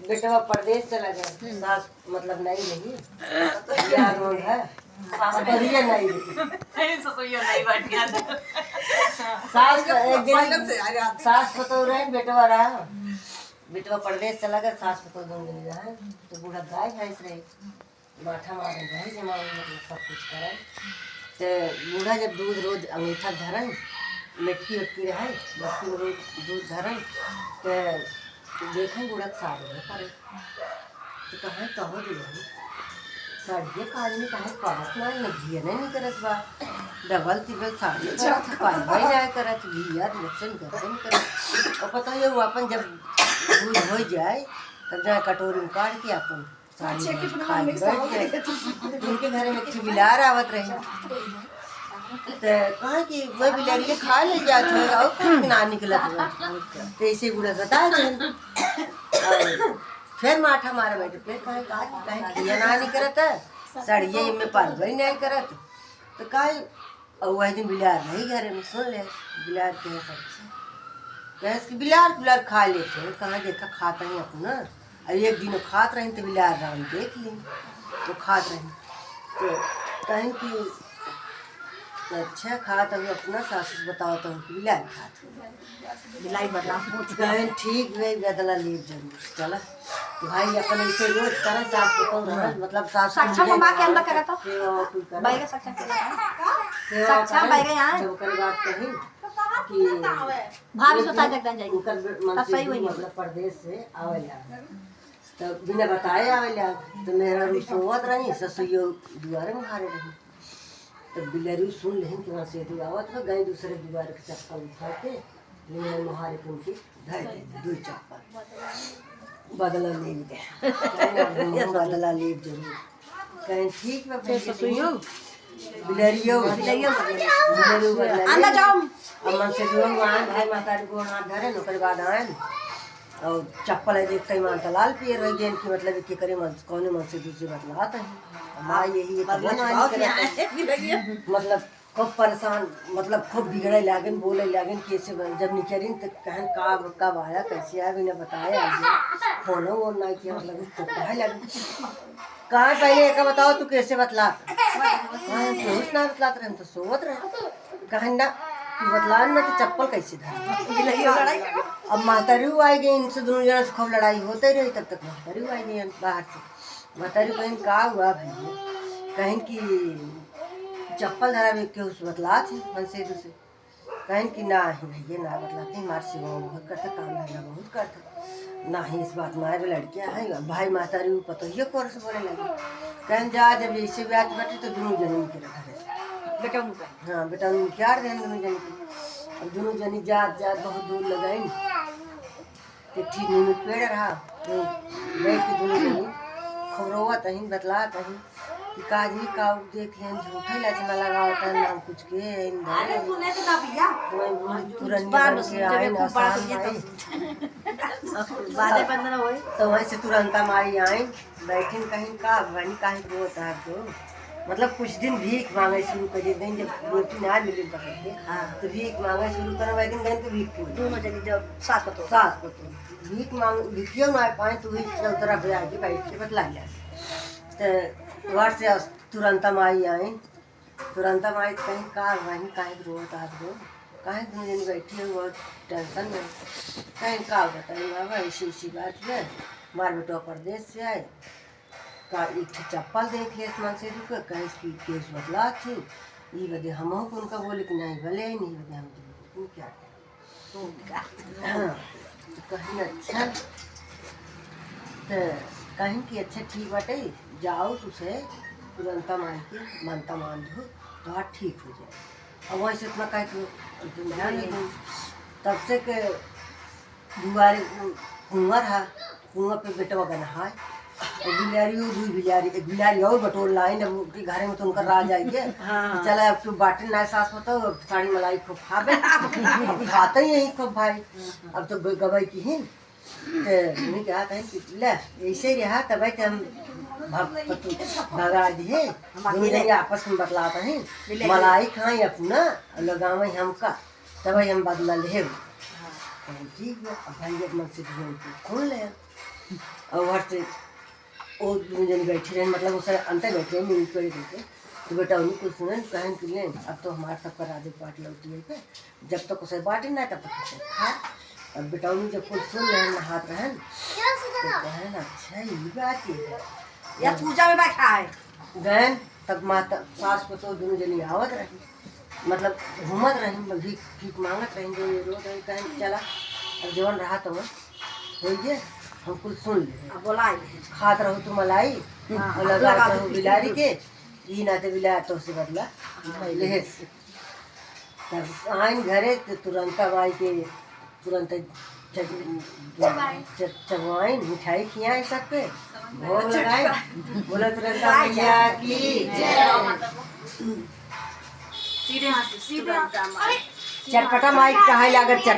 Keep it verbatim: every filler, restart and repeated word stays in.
बेटवा परदेस चला गया, सास मतलब नहीं रही, यार रोल है, ससुरिया नहीं रही। नहीं, ससुरिया नहीं बैठी आज। सास तो एक दिन, सास पतोह रहे, बेटवा रहा, बेटवा परदेस चला गया, सास पतोह दोनों जने रहे, तो बूढ़ा गाय भैंस रहे, माठा मारे रहे, जमा मतलब सब कुछ करे। तो बूढ़ा जब दूध रोज अंगीठा धरन, मटकी उटकी रहे, मटकी में रोज दूध धरन, तो देखे बूढ़ा के साड़ी में पड़े। तो कहे, "कहो दुल्हन, साड़िए का आदमी कहे पावत ना, न घिया नहीं करत बा, डबल तिबल साड़ी करत, पाई भाई ना करत, घिया लक्षण करते नहीं करत।" और पता है, वो अपन जब दूध हो जाए, तब जाए कटोरी में काढ़ के अपन साड़ी खाए के बैठ जाए। उनके घर में एक ठे बिलार आवत रहे, तो कहा कि वह बिलारिया खा ले जात है, और कुछ ना निकलत है। तो ऐसे बूढ़ा बता रहे। और फिर माठा मारे बैठे, फिर कहे, "का, काहे घिया ना निकलत है, सड़िए में पालबई नहीं करत।" तो कहे, और वही दिन बिलार नहीं घरे में, सुन ले, बिलार के है सब। कहे कि बिलार, बिलार खा लेते हैं, कहाँ देखा खाता ही अपना। और एक दिन खात रही तो बिलार राम देख ली, तो खात रही। तो कहें कि, "अच्छा खात हो अपना, सासू से बताओ तो कि बिलार खात हो।" बिलाई बदला होत है। कहें, "ठीक है, बदला लेब जरूर, चला।" भाई अपन ऐसे रोज करे, सास को कौन रहे, मतलब सास को साक्षा मिले ममा के अंदर करे तो। सेवा और कुल करे। बैगे साक्षा के लगा। सेवा साक्षा करे, बैगे यहाँ। जब ओकरे बात कही कि भाभी से बता दे, एकदम जाएगी। उनकर मन तब से सही होई। मतलब परदेस से आवेला। तो बिना बताए आवेला। तो मेहरारू सोवत रही, ससुइयो दुआरे मुहारे रही। तो बिलरू सुन लेहिन कि वहाँ से तू आवत हो, गई दूसरे दुआरे के चप्पल उठा के, ले मोहारे के उनकी धर दे, दो चप्पल। बदला लेब दे। कहें, "अब हम बदला लेब जरूर।" कहें, "ठीक बा, भाई, ससुइयो।" बिलरियो, बिलरियो बदला लेब। अंदर जाओ। अब मन से जो हम आए, भाई, माता के गोड़ हाथ धरे, ओकरे बाद आए। और चप्पल है, देख के ईमान तो लाल पियर रह गए कि मतलब, के करे मन, कौने मन से दूसरे बतलात है। हमारा यही एक बदला मन चुकाओ करे। दिया है, बिलरियो। मतलब, खूब परेशान, मतलब, खूब बिगड़े लागेन, बोले लागेन, कैसे बन-, जब निकलिन, तो कहन, "का, कब आया, कैसे आया, बिना बताए आ गया, फोन वोन नहीं किया", मतलब, उसको कहे लगे। कहा, "पहले एक बताओ, तू कैसे बतलात?" कहा, "कुछ ना बतलात रहे, हम तो सोवत रहे।" कहन, "ना, तू बतलान ना, तो चप्पल कैसे धर?" अब महतारी आई गई, इनसे दोनों जना से खूब लड़ाई होते रही, तब तक महतारी आई गई बाहर से। महतारी कहिन, "का हुआ भाई?" कहिन कि चप्पल धरा में केहू से बतलात है, मनसेधू से। कहिन कि नाही भैया, ना बतलात है, हमार सेवा बहुत करता, काम धंधा बहुत करता। नाही इस बात मारे लड़कियाँ हैं, अब भाई महतारी ऊ पतोहिए कोर से बोले लगे। कहिन, "जा, जब ऐसे बात बाटे तो दोनों जने निकल घरे से।" बेटा उनका? हाँ, बेटा उनके आर देन दोनों जने के। अब दोनों जने जात, जात बहुत दूर लगाइन। एक ठे नीम के पेड़ रहा, वहीं बैठ के दोनों जनी खूब रोवत अहिन, बतलात अहिन कि का आदमी का देख लेन, झूठे लचना लगावत है, नाम कुछ के है, इन अरे धरे। सुने तो ना भैया। वहीं बूढ़ पुरनिया बाल बन के सुन के आइन, खूब बाल आसान सुन के आई। तो बाले बंद ना होए। तो वहीं से तुरंता माई आइन, बैठिन कहिन, "का भवानी, काहे रोवत है तो?" मतलब कुछ दिन भीख मांगे शुरू कर दिन, जब रोटी ना मिले पकड़ के, हाँ। तो भीख मांगे शुरू करे, वही दिन गए तो भीख मांगे। दोनों जनी जब सास पतोह। सास पतोह। भीख मांग, भिखियो ना पाए, तो वही चौतरा पे आके बैठ के बतला लिया। तो घर से अस-, तुरंता माई आई, तुरंता माई कहिन, "का बहिन, काहे के रोवत हाथ हो? काहे दोनों जनी बैठी हो बहुत tension में?" कहिन, "का बताई बाबा, ऐसी, ऐसी बात है, हमार बेटवा परदेस से आए, का एक ठे चप्पल देख लेस मनसेधू के, कहेस कि केस बतलात ही, ई बदे हमहू के उनका बोले कि नहीं भले, नहीं बदे हम दोनों क्या करें?" हाँ, तो कहिन, "अच्छा।" तो कहिन कि, "अच्छा, ठीक बाटे, जाओ, तुसे तुरंता माई के मनता मान दो, तो ठीक हो जाए।" अब वैसे इतना कह के ध्यान नहीं दूँ। तब से के दुआरे कुंवर हा, कुंवर पे बेटवा गना है। एक बिलारी, वो दुई बिलारी, एक बिलारी और बटोर लाइन, अब उनके घरे में तो उनका राज आई है। हाँ। चला, अब तू बाटे ना सास पतोह, अब साड़ी मलाई खूब खाबे। अब खाते ही यही खूब भाई। अब तो ग-, गवाई की ही। ते उन्हीं के हाथ है कि ले, ऐसे ही रहा, तब है कि हम भग-, पतू भगा दिए। हम दोनों अकेले। जने आपस में बतलात हैं। मिले। मलाई खाई अपना, और लगावे हमका। तब हम बदला लेब। हाँ। कहें, "ठीक बा।" अब भाई एक मन से दुआरे के खोल ले। और घर से वो दुनो जनी बैठी रहे, मतलब उसे अंते बैठे मिल कर देते। तो बेटौनी कुल सुने, कहन कि ले, अब तो हमार सबका राज पाट लौट गए पे, जब तक उसे बांटे ना तब तक उसे खा। अब बेटौनी जब कुल सुन रहे, नहात रहन, तो कहन, "अच्छा, ये बात ये है।" या पूजा में बैठा है। गयन, तब माता, सास पतोह दुनो जनी आवत रही, मतलब घूमत रही, भीख, भीख मांगत रही, जो ये रोत रही, कहन, "चला, अब जवन रहा तवन होइए, हम कुल सुन ले।" अब बोलाई। "खात रहू तू मलाई, हाँ, और लगावत रहू बिलारी के, ई नाते बिलार तोहसे बदला लेहे।" तब आइन घरे तो तुरंता माई के तुरंत च-, च-, चबवाइन, मिठाई खियाए सबके, भोग लगाए, बोला तुरंता मैया की जय। सीधे हाथ से, सीधे हाथ से। चटपटा माई कहे लागत,